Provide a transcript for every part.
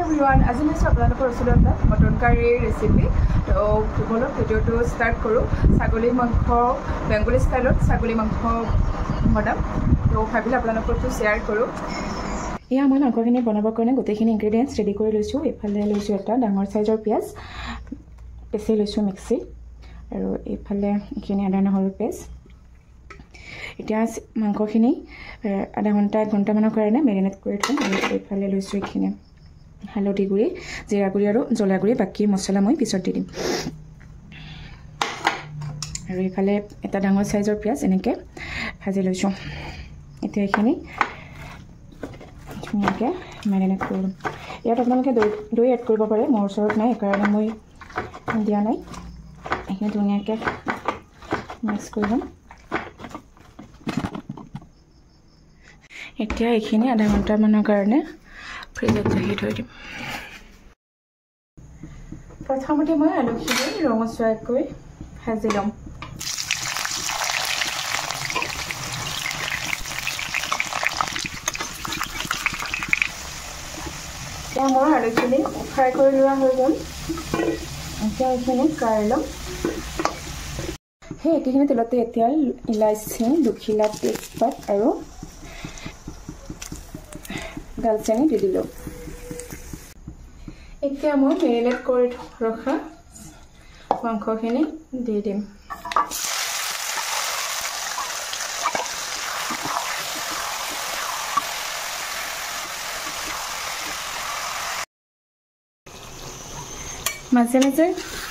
Everyone, আজি লৈছোঁ আপোনালোকৰ ওচৰত এটা মটন কাৰীৰ ৰেচিপি। তো ব'লক ভিডিঅ'টো ষ্টাৰ্ট কৰোঁ। ছাগলী মাংস বেংগলী ষ্টাইলত ছাগলী মাংস বনাম, তো ভাবিলে আপোনালোকৰতো শ্বেয়াৰ কৰোঁ। এয়া মই মাংসখিনি বনাবৰ কাৰণে গোটেইখিনি ইনগ্ৰেডিয়েণ্টছ ৰেডি কৰি লৈছোঁ। এইফালে লৈছোঁ এটা ডাঙৰ চাইজৰ পিঁয়াজ পিচি লৈছোঁ মিক্সিত, আৰু এইফালে এইখিনি আদা নহৰু পেষ্ট। এতিয়া মাংসখিনি আধা ঘণ্টা এক ঘণ্টামানৰ কাৰণে মেৰিনেট কৰি থ'ম। আৰু এইফালে লৈছোঁ এইখিনি হালধি গুড়ি, জিৰা গুড়ি আৰু জ্বলা গুড়ি, বাকী মছলা মই পিছত দি দিম। আৰু এইফালে এটা ডাঙৰ চাইজৰ পিঁয়াজ এনেকৈ ভাজি লৈছোঁ। এতিয়া এইখিনি ধুনীয়াকৈ মেৰিনেট কৰি ল'ম। ইয়াত আপোনালোকে দৈ এড কৰিব পাৰে, মোৰ ওচৰত নাই সেইকাৰণে মই দিয়া নাই। এইখিনি ধুনীয়াকৈ মিক্স কৰি ল'ম। এতিয়া এইখিনি আধা ঘণ্টামানৰ কাৰণে ফ্ৰিজত ৰাখি থৈ দিম। প্ৰথমতে মই আলুখিনি ৰঙচুৱাকৈ ভাজি ল'ম। এতিয়া মোৰ আলুখিনি ফ্ৰাই কৰি লোৱা হৈ গ'ল। এতিয়া এইখিনি কাঢ়ি ল'ম। সেই একেখিনি তেলতে এতিয়া ইলাচি, দুখিলা তেজপাত আৰু দালচেনি দি দিলোঁ। এতিয়া মই মেৰিনেট কৰি ৰখা মাংসখিনি দি দিম। মাজে মাজে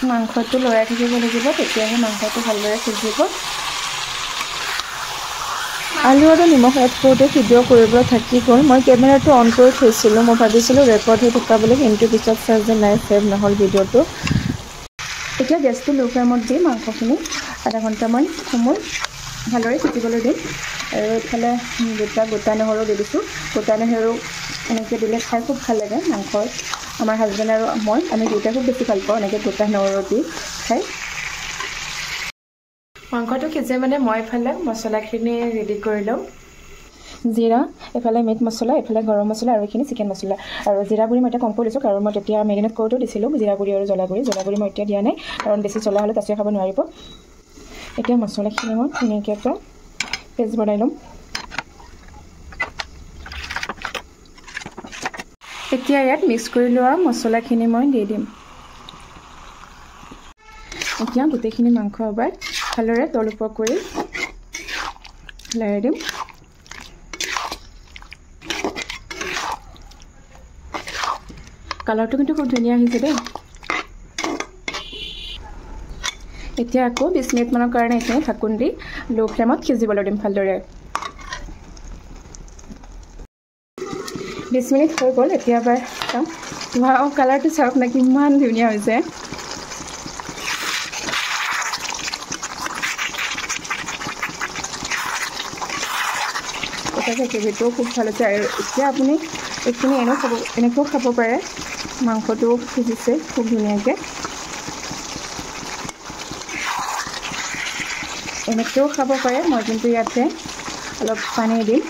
মাংসটো লৰাই থাকিব লাগিব, তেতিয়াহে মাংসটো ভালদৰে সিজিব। আলু আৰু নিমখ এড কৰোঁতে ভিডিঅ' কৰিবলৈ থাকি গ'ল। মই কেমেৰাটো অন কৰি থৈছিলোঁ, মই ভাবিছিলোঁ ৰেকৰ্ড হৈ থকা বুলি, কিন্তু পিছত চাই যে নাই, ছেভ নহ'ল ভিডিঅ'টো। এতিয়া গেছটো ল' ফ্লেমত দি মাংসখিনি আধা ঘণ্টামান সময় ভালদৰে সিজিবলৈ দিম। আৰু এইফালে দুটা গোটা নহৰু দি দিছোঁ। গোটা নহৰু এনেকৈ দিলে খাই খুব ভাল লাগে মাংসৰ। আমাৰ হাজবেণ্ড আৰু মই, আমি দুয়োটাই খুব বেছি ভাল পাওঁ এনেকৈ গোটা নহৰু দি খাই। মাংসটো সিজে মানে মই এইফালে মছলাখিনি ৰেডি কৰি ল'ম। জিৰা, এইফালে মিট মছলা, এইফালে গৰম মছলা আৰু এইখিনি চিকেন মছলা। আৰু জিৰা গুড়ি মই এতিয়া কমকৈ লৈছোঁ, কাৰণ মই তেতিয়া মেৰিনেট কৰোঁতেও দিছিলোঁ জিৰা গুড়ি আৰু জ্বলা গুড়ি। জ্বলা গুড়ি মই এতিয়া দিয়া নাই, কাৰণ বেছি জ্বলা হ'লে তাচুৱে খাব নোৱাৰিব। এতিয়া মছলাখিনি মই ধুনীয়াকৈ এটা পেষ্ট বনাই ল'ম। এতিয়া ইয়াত মিক্স কৰি লোৱা মছলাখিনি মই দি দিম। এতিয়া গোটেইখিনি মাংস এবাৰ ভালদৰে তল ওপৰ কৰি লাৰি দিম। কালাৰটো কিন্তু খুব ধুনীয়া আহিছে দেই। এতিয়া আকৌ 20 মিনিটমানৰ কাৰণে এইখিনি ঢাকোন দি ল' ফ্লেমত সিজিবলৈ দিম ভালদৰে। 20 মিনিট হৈ গ'ল। এতিয়া এবাৰ চাওঁ। ৱাও, কালাৰটো চাওক না কিমান ধুনীয়া হৈছে। গ্ৰেভিটোও খুব ভাল হৈছে। আৰু এতিয়া আপুনি এইখিনি এনেকৈও খাব পাৰে। মাংসটোও সিজিছে খুব ধুনীয়াকৈ। এনেকৈও খাব পাৰে। মই কিন্তু ইয়াতে অলপ পানী দিম।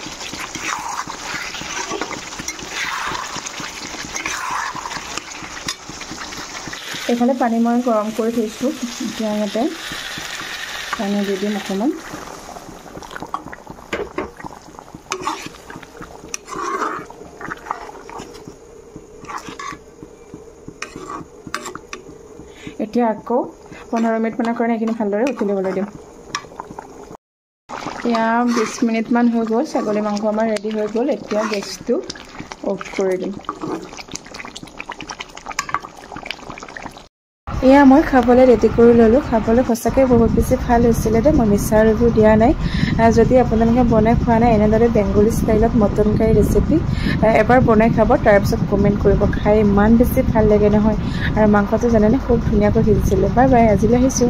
এইফালে পানী মই গৰম কৰি থৈছোঁ। এতিয়া ইয়াতে পানী দি দিম অকণমান। এতিয়া আকৌ 15 মিনিটমানৰ কাৰণে এইখিনি ভালদৰে উতলিবলৈ দিম। এতিয়া 20 মিনিটমান হৈ গ'ল, ছাগলী মাংস আমাৰ ৰেডি হৈ গ'ল। এতিয়া গেছটো অফ কৰি দিম। এয়া মই খাবলৈ ৰেডি কৰি ল'লোঁ। খাবলৈ সঁচাকৈ বহুত বেছি ভাল হৈছিলে দেই, মই মিছা ৰিভিউ দিয়া নাই। যদি আপোনালোকে বনাই খোৱা নাই এনেদৰে বেংগলী ষ্টাইলত মটন কাৰী ৰেচিপি এবাৰ বনাই খাব, তাৰপিছত কমেণ্ট কৰিব। খাই ইমান বেছি ভাল লাগে নহয়। আৰু মাংসটো জানেনে খুব ধুনীয়াকৈ সিজিছিলে। বাই বাই, আজিলৈ আহিছোঁ।